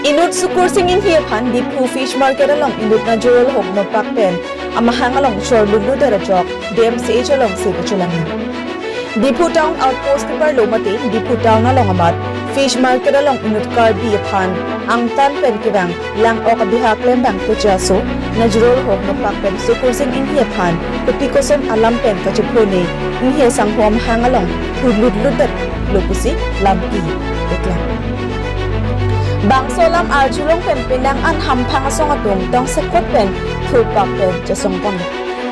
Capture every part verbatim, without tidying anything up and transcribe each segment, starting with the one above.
Inut Sukursing Inghi aphan Diphu Fish Market along inut Najrol Hok nopak pen amahang along chorlutlut ajok D M C H alongsi kachelang. Diphu Town Outpost keparlo mate Diphu Town along amat Fish Market along inut Karbi aphan angtan pen kevang lang-ok abiha klembang kechaso Najrol Hok nopak pen Sukursing Inghi aphan kopi koson alam pen kachephone Inghi asangho amahang along thurlutlutdetlo pusi lampi keklang. Bangso alam arjulong pen penang an hamphang asong atum tongsekot pen thurpak pen chesongpon.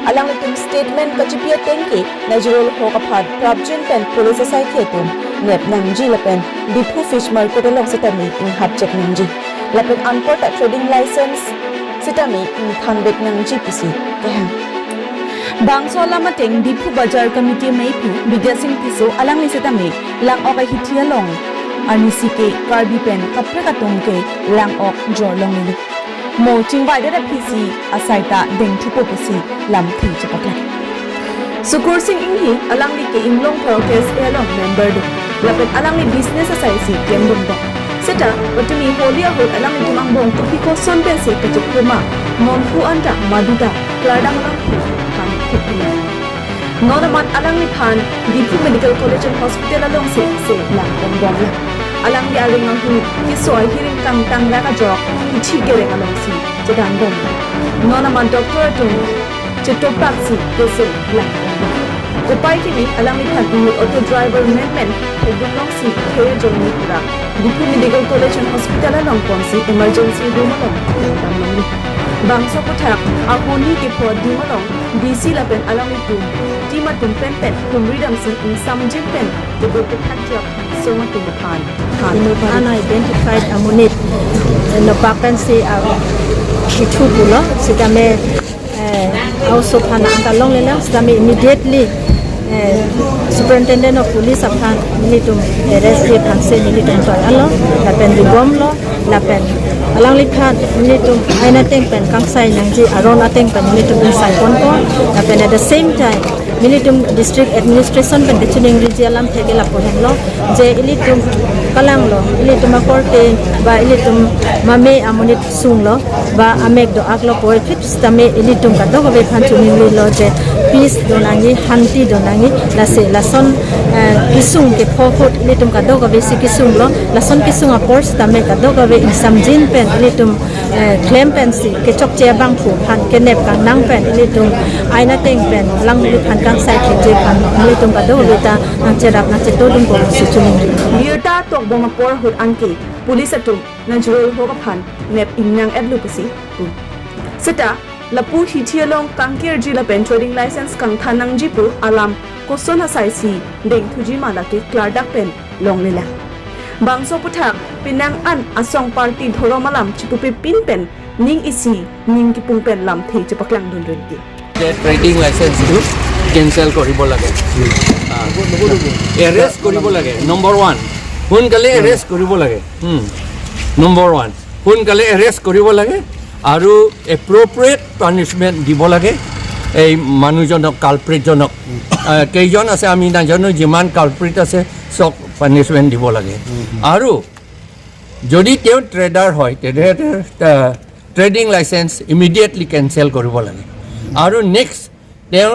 Alanglitum statement kachipi ateng ke Najrol Hok aphan prapjin pen police asai ke atum nep nangji lapen Diphu Fish Market along sitame inghap chek nangji lapen anparta trading license sitame ingthan bek nangji pusi kehang. Bangso alam ateng Diphu Bazar Committee amei pu Bidya Sing Tisso alangli sitame lang-ok ahithi along arnisi ke Karbi pen kaprek atum ke lang-ok jorlonglelo. Mo chingvaidet aphisi asai ta dengthupo pusi lamthe chepaklang. Sukursing Inghi alangli ke Inglong Pharo K S A along member do. Lapen alangli business asai si klemdun do. Seta, patumi Holi ahut alanglitum angbong kopi koson pensi kachephu ma, nonpu anta maduta, klardam along phan thekpinang. Non amat alangliphan Diphu Medical College and Hospital alongsi se lang bongbong lang. Alangli areng ahut keso ahiring kangtang rak ajok hithi kereng alongsi chedang bom lang. Non amat doctor atum chetopaksi keso lang bongbong. Kopai kimi alangliphan inut auto driver menmen thekdun longsi khe jongni pura Diphu Medical College and Hospital along ponsi emergency room along langdam longlo. Bangso aphuthak ahoni kepho adim along D C lapen alanglitum team atum penpen humri damsi ingsamjin pen tebur kethak jok song atum aphan than. Inut unidentified amonit, eh, nopak pensi, ah, kithu pulo, sitame, eh, a-oso aphan angtan longle lang, sitame immediately, eh, Superintendent of Police aphan nelitum arrest ji aphansi nelitum toi alo, lapen ribomlo, lapen alangliphan nelitum ain ateng pen kangsai nangji aron ateng pen nelitum ingsai ponpo, lapen at the same time nelitum district administration pen kachiningriji alamthe ke lapu henlo, je ilitum kalanglo, ilitum akorte ba ilitum mame amonit sunglo ba amek do-aklo puvoiphit sitame ilitum kadokave aphan chiningrilo je peace do nangji, shanti do nangji, lasi lason, eh, kesung kepho ahut ilitum kadokavesi kesunglo, lason kesung apor sitame kadokave ingsamjin pen ilitum, eh, klem pensi kechokche abangphu aphan kenep kangnang pen ilitum ain ateng pen alangliphan kangsai thekji aphan ilitum kadokave ta nangcherap nangchetodunpo pusi chiningri. Birta tokbom apor ahut anke police atum Najrol Hok aphan nep ingnang-etlo pusi pu. Seta lapu hithi along kangkirji lapen trading license kangthan nangji pu alam koson asai si dengthuji ma lake klardak pen longle lang. Bangso aphuthak penang an asong party dhorom alam chipupepin pen ning isi ning kipung pen lamthe chepaklang dunreng ke. যে ট্ৰেডিং লাইচেন্সটো কেঞ্চেল কৰিব লাগে। আহ, এৰেষ্ট কৰিব লাগে, number one. সোনকালে এৰেষ্ট কৰিব লাগে। হুম। Number one, সোনকালে এৰেষ্ট কৰিব লাগে আৰু এপ্ৰপ্ৰিয়েট পানিচমেণ্ট দিব লাগে এই মানুহজনক, কালপ্ৰিটজনক। আহ, কেইজন আছে আমি নাজানো, যিমান কালপ্ৰিট আছে চব পানিচমেণ্ট দিব লাগে। আৰু যদি তেওঁ ট্ৰেডাৰ হয়, তেতিয়াহ'লে, আহ, ট্ৰেডিং লাইচেন্স ইমিডিয়েটলি কেঞ্চেল কৰিব লাগে। আৰু নেক্সট, তেওঁ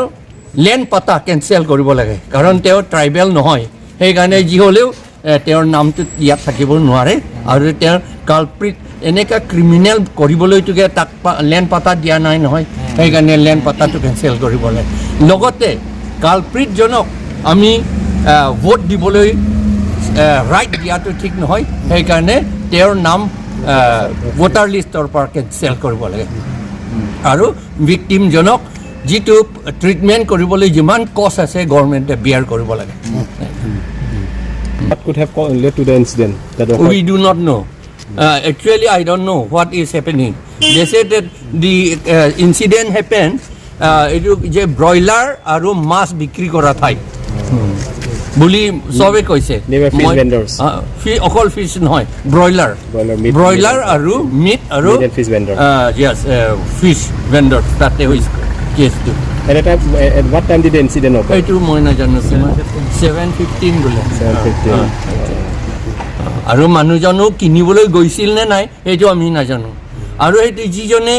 লেণ্ড পাটা কেঞ্চেল কৰিব লাগে, কাৰণ তেওঁ ট্ৰাইবেল নহয়, সেইকাৰণে যি হ'লেও, এ, তেওঁৰ নামটো ইয়াত থাকিব নোৱাৰে। আৰু তেওঁৰ কালপ্ৰিট এনেকুৱা ক্ৰিমিনেল কৰিবলৈতো তাক পা-, লেণ্ড পাটা দিয়া নাই নহয়, সেইকাৰণে লেণ্ড পাটাটো কেঞ্চেল কৰিব লাগে। লগতে কালপ্ৰিটজনক আমি, আহ, ভোট দিবলৈ, আহ, ৰাইট দিয়াটো ঠিক নহয়, সেইকাৰণে তেওঁৰ নাম, আহ, ভোটাৰ লিষ্টৰ পৰা কেঞ্চেল কৰিব লাগে। আৰু ভিক্টিমজনক যিটো ট্ৰিটমেণ্ট কৰিবলৈ যিমান কষ্ট আছে, গভৰ্ণমেণ্টে বিয়াৰ কৰিব লাগে। What could have co-, led to the incident? That was We do not know. Uh, actually, I don't know what is happening. They said that the, uh, incident happened, uh, এইটো যে ব্ৰইলাৰ আৰু মাছ বিক্ৰী কৰা ঠাই বুলি চবে কৈছে। They were fish মই, vendors. আহ, ফি-, অকল ফিছ নহয়, broiler. Broiler meat, broiler meat। আৰু মিট আৰু, Meat and fish vendor। Ah, yes, ah, fish vendor তাতে হৈছে কেছটো। At a time, at what time did the incident occur? এইটো মই নাজানো, কিমান? ছেভেন ফিফটিন বোলে। Seven fifteen. আহ, আহ। আৰু মানুহজনো কিনিবলৈ গৈছিল নে নাই, সেইটো আমি নাজানো। আৰু সেইটো যিজনে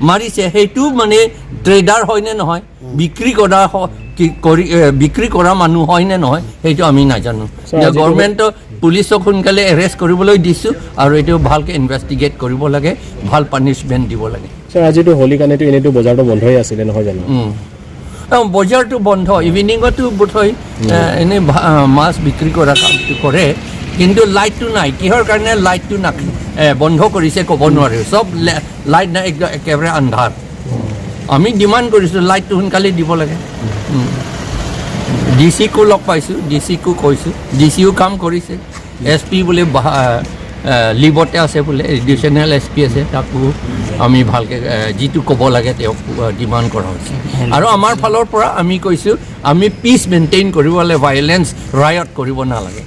মাৰিছে, সেইটো মানে ট্ৰেডাৰ হয় নে নহয়, বিক্ৰী কৰা হ-, কি কৰি, এ, বিক্ৰী কৰা মানুহ হয় নে নহয়, সেইটো আমি নাজানো। ছাৰ, এতিয়া আজিতো গভৰ্ণমেণ্টৰ পুলিচক সোনকালে এৰেষ্ট কৰিবলৈ দিছোঁ আৰু এইটো ভালকৈ ইনভেষ্টিগেট কৰিব লাগে, ভাল পানিচমেণ্ট দিব লাগে। ছাৰ, আজিতো হোলী কাৰণেতো এনেইতো বজাৰটো বন্ধই আছিলে, নহয় জানো? উম। অ, বজাৰটো বন্ধ, ইভিনিঙতো বোধহয়, এ, এনেই ভা-, আ, মাছ বিক্ৰী কৰা কামটো কৰে, কিন্তু লাইটটো নাই। কিহৰ কাৰণে লাইটটো না-, এ, বন্ধ কৰিছে ক'ব নোৱাৰে। চব লে-, লাইট নাই, একদম একেবাৰে আন্ধাৰ। আমি ডিমাণ্ড কৰিছোঁ লাইটটো সোনকালে দিব লাগে। উম। ডি চিকো লগ পাইছোঁ, ডি চিকো কৈছোঁ, ডি চিও কাম কৰিছে। এছ পি বোলে বাহা-, এ, লিভতে আছে বোলে, এডিশ্যনেল এছ পি আছে, তাকো আমি ভালকে, এ, যিটো ক'ব লাগে তেওঁক, এ, ডিমাণ্ড কৰা হৈছে। আৰু আমাৰ ফালৰ পৰা আমি কৈছোঁ, আমি পিচ মেইনটেইন কৰিব লাগে, ভায়লেন্স, ৰায়ট কৰিব নালাগে।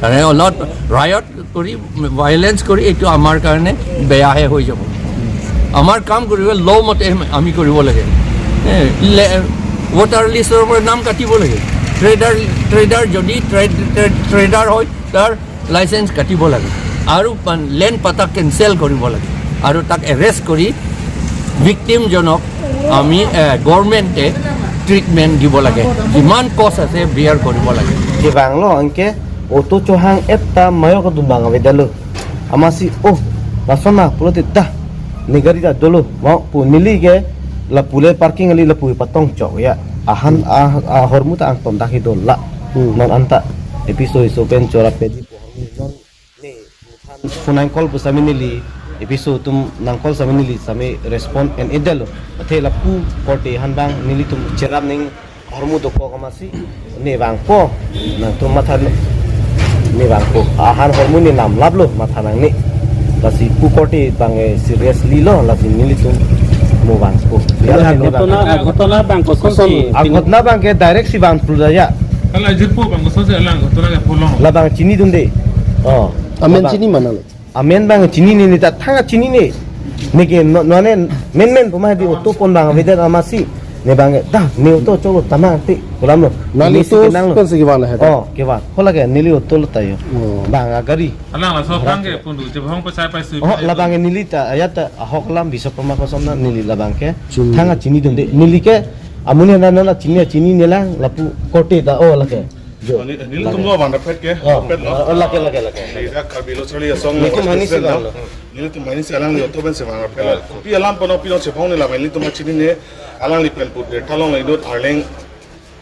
মানে অলপ ৰায়ট কৰি, ভায়লেন্স কৰি এইটো আমাৰ কাৰণে বেয়াহে হৈ যাব। আমাৰ কাম কৰিব, ল মতে আমি কৰিব লাগে। এ, লে-, ভোটাৰ লিষ্টৰ পৰা নাম কাটিব লাগে। ট্ৰেডাৰ, ট্ৰেডাৰ যদি ট্ৰেড, ট্ৰেড, ট্ৰেডাৰ হয়, তাৰ লাইচেন্স কাটিব লাগে আৰু পান-, লেণ্ড পাটা কেঞ্চেল কৰিব লাগে আৰু তাক এৰেষ্ট কৰি ভিক্টিমজনক আমি, এ, গভৰ্ণমেণ্টে ট্ৰিটমেণ্ট দিব লাগে, যিমান কষ্ট আছে বিয়াৰ কৰিব লাগে। Kevanglo anke auto chohang etta mayo kedun abang avedetlo. Amatsi, oh, lason ma pulote ta, ne gari ta dolo, ma pu neli ke lapu le parking kali, lapu patong chok ya. Ahan, ah, ahormu ta angton dak he dolo. Hmm. Non anta episo iso pen chorap pedi pu ahormu non ne phone nang call pu sami neli, episo atum nang call sami neli sami respond en-edetlo. Athe lapu korte ahan abang nelitum cherap ning ahormu dokok amatsi, ne vangpo, nangtum matha ne vangpo. Ahan ahormu ne namlaplo, matha nangne. Lasi pu korte abang, eh, seriously lo, lasi nelitum mo vangpo. Ya, la ne vang. Aghotona, aghotona abang kosonsi? Aghotona abang ke direct si vang pulo ya. Hala jirpo abang kosonsi alang aghotona ke polong. Labang chinidunde. Oh. Amen labang. Chini mana lo? Amen abang chinine, ne ta thang chinine. Neke no, no ne menmen puma di auto pon abang avedet amatsi. Ne abang ta ne auto cholo tamang ti kolam lo. Neli ne si auto kenang lo. Pensi kevang lo he ta? Oh, kevang. Hala ke neli auto lo ta yo. Oh. Abang agari. Alang laso abang ke pon du chebhong pasai pai sui. Oh, labang ke neli ta, ya ta ahok lam biso pama kosom na neli labang ke. Chini. Thang chinidunde. Neli ke amonit na na chini, chininelang lapu korte ta, oh, lake. Jo. Neli, nelitum lo vang rapet ke, oh, rapet lo. Oh, lake, lake, lake. Neli dak Karbi Lo Charli Asong lo, nelitum vice president lo. Nelitum mani si alangli auto pensi vang rapet lo. Kopi alam pano pino chebhong ne la nelitum chinine, alangli pen put de talong lo inut arleng.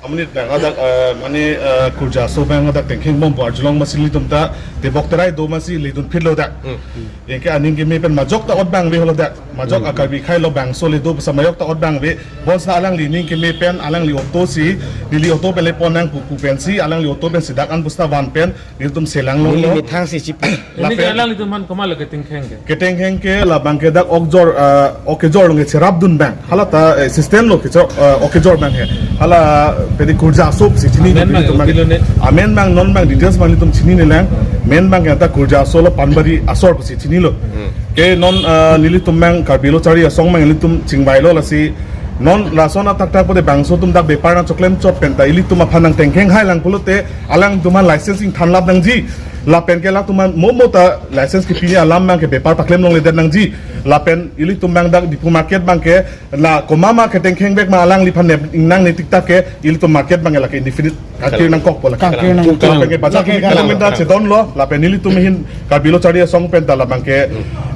Amonit abang hadak, eh, mane, eh, kurja aso abang hadak tengkheng bompo arjulong amatsi nelitum ta tebok terai do amatsi ledun phitlo dak. Hmm. Anke aning keme pen majok ta ot abang ave holo dak. Majok, hmm, a Karbi akhei lo bangso le do bangso majok ta ot abang ave. Bonsita alangli aning keme pen alangli auto si, neli auto pen le pon nang pu pu pensi, alangli auto pensi dak an bonsita van pen nelitum selang longlo. Neli methang si chipi. Lapen ini ke alanglitum aphan komat lo ketengkheng ke? Ketengkheng ke labang ke dak okjor, ah, okejor along ke cherapdun abang. Hala ta, eh, system lo kejor, ah, okejor abang he. Hala pedi kurja aso si chini amen abang nelitum abang. Amen abang non abang details abang nelitum chininelang. Main abang ke ta kurja aso lo Panbari asor si chinilo. Hmm. Ke non, ah, nelitum abang Karbi Lo Charli Asong abang nelitum chingvailo lasi non lason athak thak pute bangso atum dak bepar nangchoklem chot pen ta ilitum aphan nangtengkheng hai lang pulote alangtum aphan license ingthanlap nangji. Lapen ke alangtum aphan mo mo ta license kepini alam abang ke bepar paklem longledet nangji. Lapen ilitum abang dak Diphu market abang ke la komat ma ketengkheng bek ma alangliphan nep ingnang ne tik tak ke ilitum market abang ke lake indefinite kangkir nangkokpo lake. Kangkir nangkok. Lapen ke bajar committee along ta chedonlo, lapen nelitum ahin Karbi Lo Charli Asong pen ta labang ke,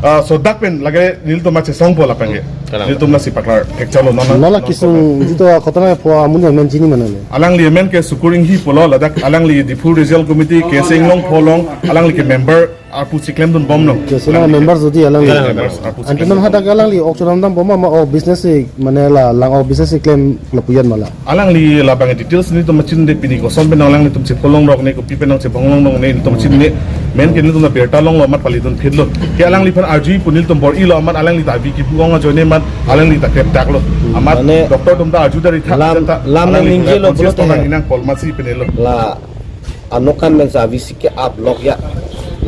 ah, sodak pen lake nelitum ma chesongpo lapen ke. Kalang. Nelitum lasi paklar thekchalo non. Non la kisung jito aghotona pho amonit amen chini mana le? Alangli amen ke Sukur Enghi pulo, ladak alangli Diphu Regional Committee, K S A Inglongpho along, alangli ke member arpu si klemdun bomlo. Ke sila member jodi alangli. Members arpu si klemdun. Ante non hadak alangli ok chodam dam bom ma, ma ok business si mane la lang ok business si klem lapu-an ma la? Alangli labang details nelitum chinine pini koson pen alanglitum chepholong rok ne kopi pen nangchepholong rok ne nelitum chinine, main ke nelitum ta birta longlo amat palidun phitlo. Ke alangliphan arju pu nelitum bor-ilo amat alangli ta avi kipu ong ajoine amat alangli ta krepdaklo. Amat mane doctor atum ta arju dari thak lam, ta lam alangli ningje lo conscious pulote he. Nang inang pol amatsi penelo. La anokan men sa avi si ke-ap lok ya.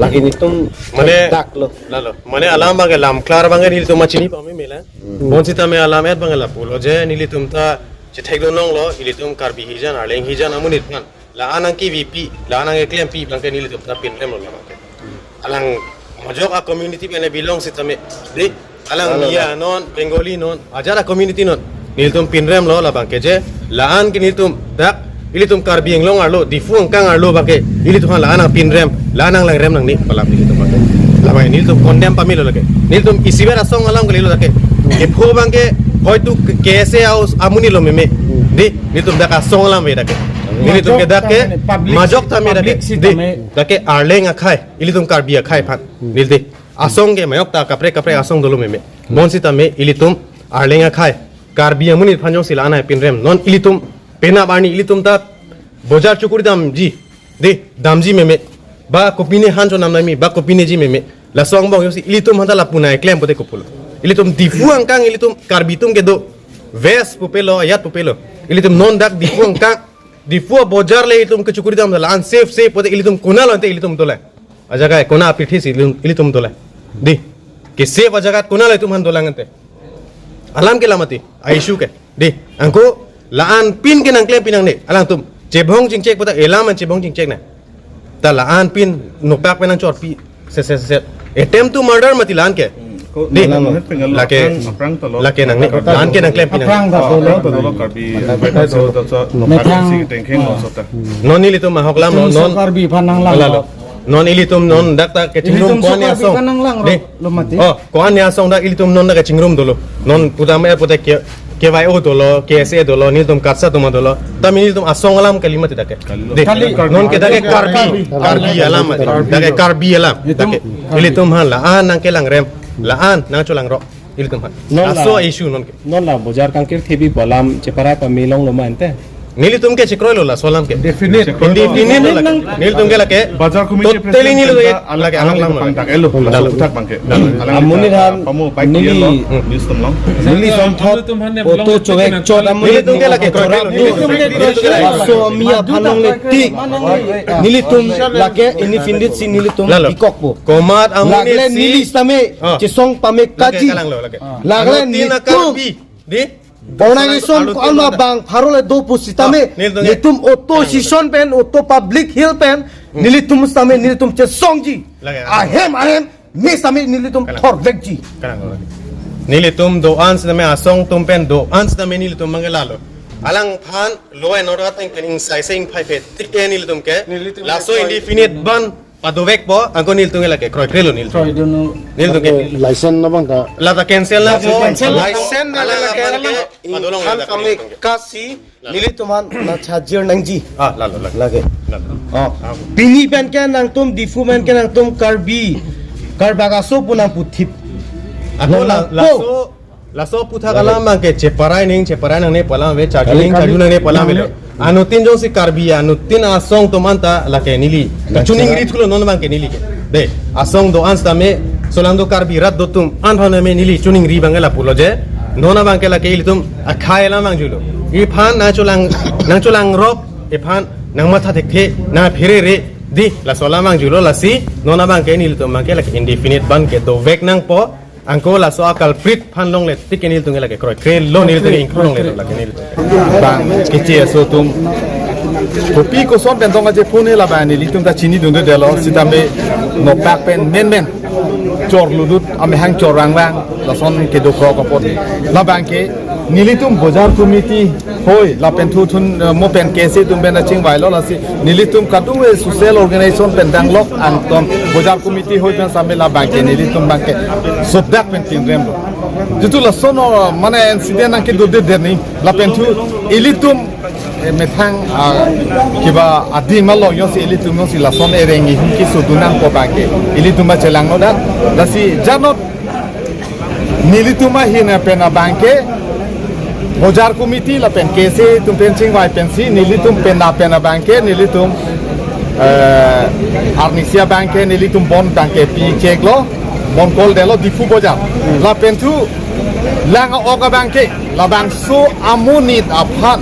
Lake nelitum mane krepdaklo. Lalo. Mane alam abang ke lam klar abang ke nelitum ma chini pame mela. Hmm. Bonsita me alam et abang ke lapulo je nelitum ta chethekdun longlo, ilitum Karbi hijan, Arleng hijan amonit aphan. La-an nangkevipi, la-an nangkeklempi abang ke nelitum ta pinremlo labang ke. Alang majok a-community pen belong sitame. Di, alang Miya non, Bengali non, ajat a-community non. Nelitum pinrem lo labang ke je, la-an ke nelitum dak, ilitum Karbi Anglong arlo, Diphu angkang arlo abang ke, ilitum ha la-an nangpinrem, la-an nanglangrem nangne pu alam nelitum abang ke. Labang nelitum condemn pamelo lake. Nelitum isivet asong alam kalilo lake. Kepho abang ke, hoitu K S A House amonit lo meme. Di, nelitum dak asong alam ave dak ke. Nelitum ke dak ke, majok tame dak ke. Di, dak ke Arleng akhei, ilitum Karbi akhei aphan. Neli di. Asong ke majok ta kaprek kaprek asong dolo meme. Bonsitame ilitum Arleng akhei, Karbi amonit aphan jongsi la-an nangpinrem. Non ilitum penap arni ilitum ta bojar chukuri damji. Di, damji meme. Ba kopine han chonam nangji, ba kopine ji meme. Laso angbong jongsi ilitum aphanta lapu nangklem pote kopulo. Ilitum Diphu angkang ilitum Karbi atum kedo. West pupelo, ajat pupelo. Ilitum non dak Diphu angkang. Diphu abojar le ilitum kechukuri dam la-an safe safe pote ilitum konat lo ante ilitum dolang. Ajaga kona apirthe si ilitum, ilitum dolang. Di. Ke safe ajaga konat lo itum aphan dolang ante. Alam ke la mati, a-issue ke. Di, anke la-an pin ke nangklem pin nangne. Alangtum chebong chingchek puta elam an chebong chingchek na. Ta la-an pin nopak pen nangchorpi. Se, se, se, se. Attempt to murder mati la-an ke. Di. Lake, lake nangne. La-an ke nangklem pin nangne. Aphrang ta dolo. Methang. Non nelitum ahok alam non. Karbi aphan nanglang. Lalo. Non ilitum non dak ta kechingrum ko-an asong. Di. Lo mati. Oh, ko-an asong dak ilitum non dak kechingrum dolo. Non pudam er puta ke, K Y O dolo, K S A dolo, nelitum KATSA atum dolo. Tame nelitum asong alam kali mati dak ke. Di. Kali. Non ke dak ke Karbi, Karbi alam mati. Dak ke Karbi alam. Dak ke. Ilitum ha la-an nangkelangrem, la-an nangcholangrok. Ilitum ha. Non la issue non ke. Non la bojar kangkir thebi pu alam cheparai pame longlo ma ante. Nelitum ke chekroilo laso alam ke. Definite. Indefinite lo lake. Nelitum ke lake. Bajar committee totally president nelitum ke lake alang lang lo lake. Dak elo. Dak lo. Puthak abang ke. Dak lo. Amonit aphan neli. Hmm. Neli somthot auto chowek chot amonit. Nelitum ke lake kroikre lo. Nelitum ke lake. Laso Miya aphan longle tik. Nelitum lake indefinite si nelitum. Lalo. Bikokpo. Komat amonit si. Lagle neli sitame. Ah. Chesong pame kaji. Lake kalang lo lake. Lagle anuttin nelitum. Karbi. Di? Organization ko-an abang pharo le do pusitame. Ah, nelitum ke. Nelitum auto session pen, auto public hill pen, hmm, nelitum sitame, nelitum chesongji. Lake, ah. Ahem, ahem, me sitame nelitum, kalang, thorvekji. Kalang, kalang. Nelitum do-an sitame asong atum pen do-an sitame nelitum manggela lo. Alangphan law and order ateng pen ingsaisai ingphaiphe tik ke nelitum ke. Nelitum laso ke indefinite ban padovekpo, anke nelitum ke lake kroikre lo nelitum. Kroikre lo. Nelitum ke. License nangpo ta. La ta cancel nangpo. Cancel. License nang alang lake alang. Padolong la ta kami cancel. Kasi nelitum aphan nangchajir nangji. Ah, lalo, lalo. Lake. Lalo. Oh. Ah. Pini pen ke nangtum Diphu pen ke nangtum Karbi. Karbak aso pu nangputhip. Ako la, nangpo. Laso Laso aputhak alam abang ke cheparai ning, cheparai nangne pu alam ave, charju ning, charju nangne pu alam ave. Anuttin jongsi Karbi, anuttin asong atum anta lake neli. Kachining ri thulo non abang ke neli ke. De, asong do-an sitame, solangdo Karbi rat do atum an aphan me neli chining ri abang ke lapulo je. Non abang ke lake ilitum akhei alam abang julo. Iphan nangcholang, nangcholangrok, iphan nangmatha thekthe, nangpherere, di, laso alam abang julo lasi, non abang ke nelitum abang ke lake indefinite ban ke dovek nangpo, anke laso a-culprit aphan longle tik ke nelitum ke lake kroikre lo nelitum ke ingkro longle lo lake nelitum. Bang, keche aso atum. Kopi koson pen tong aje phone labang nelitum ta chinidunde detlo sitame nopak pen menmen. Chor ludut amehang chor rangrang lason kedo krok apot. Labang ke nelitum bojar committee hoi lapen thu thun, eh, mo pen K S A atum pen chingvailo lasi nelitum kadokave social organization pen danglok angton bojar committee hoi pen sitame labang ke nelitum abang ke sodak pen pinrem lo. Jitu lason, oh, mane incident nangkedo det ni lapen thu ilitum, eh, methang, ah, kiba adim along jongsi ilitum jongsi lason ereng ihum kesodun nangpo abang ke ilitum ba chelanglo dak. Lasi janot nelitum ahin pen abang ke bojar committee lapen K S A atum pen chingvai pensi nelitum pen pen abang ke nelitum, eh, arnisi abang ke nelitum bon abang ke picheklo, bon call detlo Diphu bojar. Lapen thu lang ok abang ke labangso amonit aphan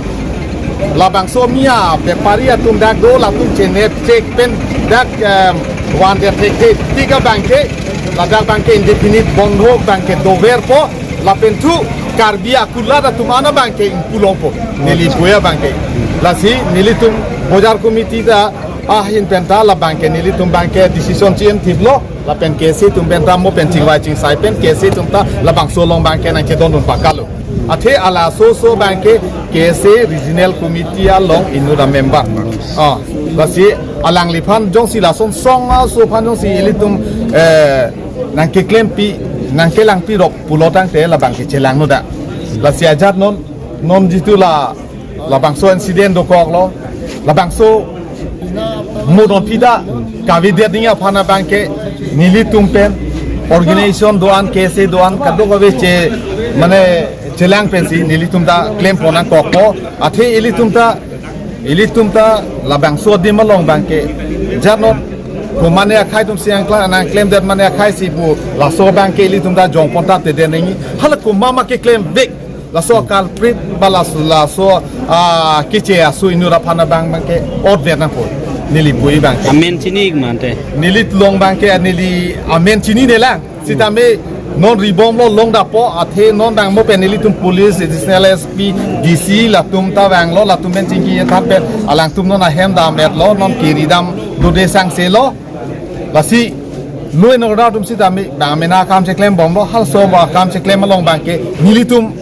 labangso Miya bepari atum dak do latum chenep chek pen dak, em, van der thekthe tik abang ke ladak abang ke indefinite bondho abang ke doverpo lapen thu Karbi akulat atum an abang ke ingpu longpo neli puya abang ke. Lasi nelitum bojar committee ta ahin penta labang ke nelitum abang ke decision chi-en thiplo, lapen K S A atum penta mo pen chingvai chingsai pen K S A atum ta labangso along abang ke nangchedondun pakalo. Athe halaso aso abang ke K S A Regional Committee along inut amember. Ah, lasi alangliphan jongsi lason song aso aphan jongsi ilitum, eh, nangkeklempi, nangkelangpi rok pulo tangte labang ke chelangno da. Lasi ajat non, non jitu la, labangso incident dokoklo, labangso mo don pida kavedet nangji aphan abang ke nelitum pen organization do-an, K S A do-an, kadokave che, mane chelang pensi nelitum ta klempon nangkokpo. Athe ilitum ta, ilitum ta labangso adim along abang ke ajat non, ko mane akhei atum si angkla nangklemdet mane akhei si pu laso abang ke ilitum ta jongpon ta te den nangji. Hala komat ma keklemvek, laso culprit ba laso, laso, ah, keche aso inut aphan abang abang ke otvet nangpo. Neli pu abang ke. Amen chini ik mante. Neli along abang ke neli amen chinine lang. Sitame non ribomlo, longdappo, athe non abang mo pen nelitum police, additional S P, D C, latum ta vanglo, latum pen chingki than pen alangtum non ahem damvetlo, non kiri dam dode sangselo. Lasi law and order atum sitame abang mena akam cheklembomlo, halaso akam cheklem along abang ke nelitum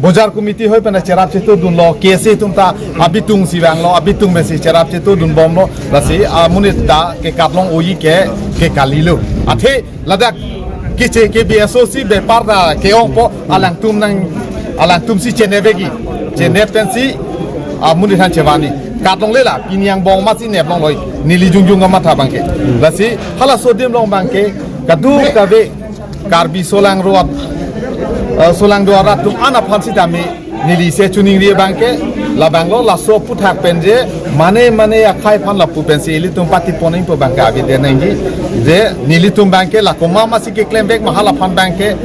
Bojar Committee hoi pen cherap chetudunlo, K S A atum ta abitung si vanglo, abitung pensi cherap chetudunbomlo, lasi amonit ta ke katlong oyi ke, ke kalilo. Athe ladak keche ke B S O si bepar ta ke-ongpo, alangtum nang, alangtum si chenevekji, chenev pensi amonit aphan chevanji. Katlongle la, pini angbong amatsi neplongloi, neli jongjong kamatha abang ke. Lasi halaso adim along abang ke kadokave Karbi solangdo, eh, solangdo arat atum an aphan sitame neli isi chuningri abang ke labanglo, laso aphuthak pen je mane mane akhei aphan lapu pensi ilitum patipon nangpo abang ke avedetji. Je nelitum abang ke la komat masi keklemvek ma hala aphan abang ke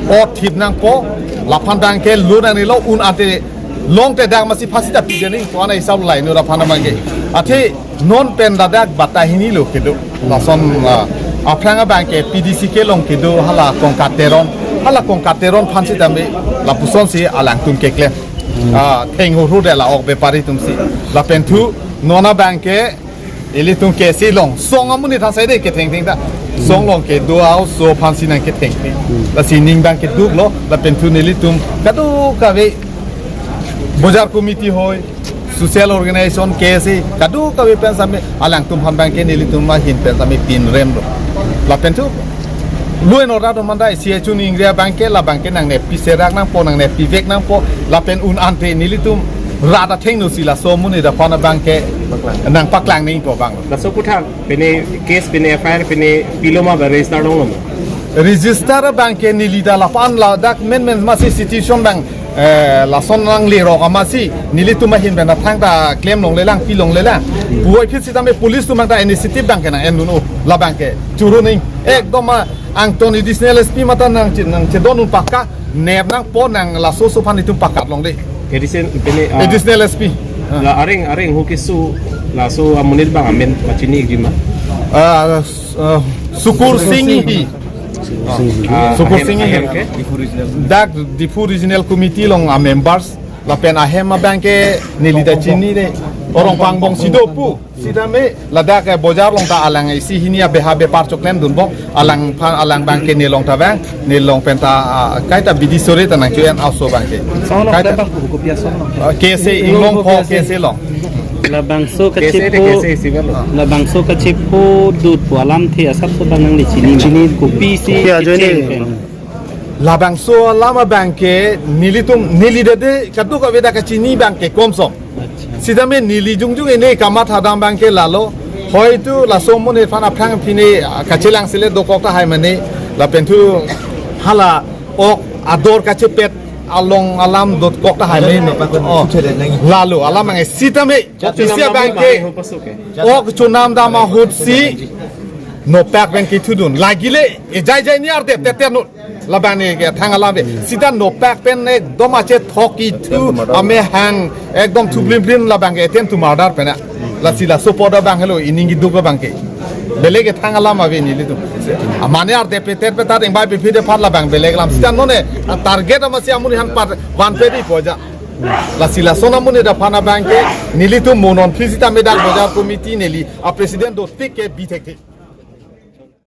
othip nangpo, laphan abang ke lo nangnelo, un ante longte dak masi phasi ta pidet nangpo, ana isap lai inut aphan abang ke. Athe non pen ladak bata hini lo kedo. Lason, ah, aphrang abang ke P D C kelong kedo hala Kongkat Teron. Hala Kongkat Teron aphan sitame lapuson si alangtum keklem. Ah, theng hurhu de la ok bepari atum si. Lapen thu non abang ke ilitum K S A along song amonit asai de kethengtheng ta. Song along kedo a-oso aphan si nangkethengtheng. Lasi ning abang keduklo, lapen thu nelitum kadokave Bojar Committee hoi, social organization, K S A, kadokave pen sitame alangtum aphan abang ke nelitum ahin pen sitame pinremlo. Lapen thu law and order atum anta isi chuningri abang ke, labang ke nangneppi serak nangpo, nangneppi vek nangpo, lapen un ante nelitum rat athengno si laso amonit aphan abang ke nangpaklang nangpo abang. Laso aphuthak pine case, pine F I R, pine pilo ma ba register longlo ma? Register abang ke neli ta lapu-an ladak menmen masi situation abang, eh, lason nanglerok amatsi nelitum ahin pen ta thangta klemlonglelang, pilonglelang. Puvoiphit sitame police atum anta initiative abang ke nang-endun-o, labang ke choro ning. Ekdom ma angton additional S P mate nangche-, nangchedondun pakka, nep nangpo, nang laso aso aphan itum pakatlongle. Addition, pine, ah, additional S P. Ah. La areng, areng ho keso, laso amonit abang amen pachini ikji ma? Ah, s-, ah, Sukur Singh Enghi. Ah, Sukur Singh Enghi. Ahem ke? Dak Diphu Regional Committee along amembers, lapen ahem abang ke neli ta chinine, Orongpang Bongsi do pu. Sitame ladak, eh, Bojar along ta alang isi hini abeha bepar choklemdunbom, alangphan, alang abang ke nelong ta vang, nelong pen ta, ah, kaita bidi sore ta nangchu-en a-oso abang ke. Song along kaita. Tebang ko kopi a-song along? Ah, K S A, Inglongpho K S A along. Labangso K S A te, kachepu, K S A civil. Labangso kachepu dut pu alamthe asapso abang nangli chini ma? Chini. Kopisi, kopi ajoine kecheng pen? Labangso alam abang ke nelitum, neli dede kadokave ta kachini abang ke komsom. Acha. Sitame neli jongjong ene kamatha dam abang ke lalo. Hoitu laso amonit aphan aphrang pine, ah, kachelang sele dokok tahai mane. Lapen thu hala ok ador kachepet along alam dotkok tahai mane. Alam nopaklang, oh, suceder nangji. Lalo alam abang ke sitame. Chok isi chunam abang nang ke mari ho pasu ke. Ok chunam dam ahut si nopak pen kithudun. Lagile ejai jai ni ardep teter non. Labang ne ke thang alam ave. Sita nopak pen ekdom achethok kethu amahang ekdom thublim blim labang ke attempt to murder pen a. Lasi laso apot abang helo ining kiduk abang ke. Belek ke thang alam ave nelitum. Amane ardep teter petat engbai pephit aphan labang belek alam. Sita non e target amatsi amonit aphan pat vanpe di poja. Lasi lason amonit aphan abang ke nelitum mo non phli sita medak bojar committee neli a president do tik ke bi thekthe.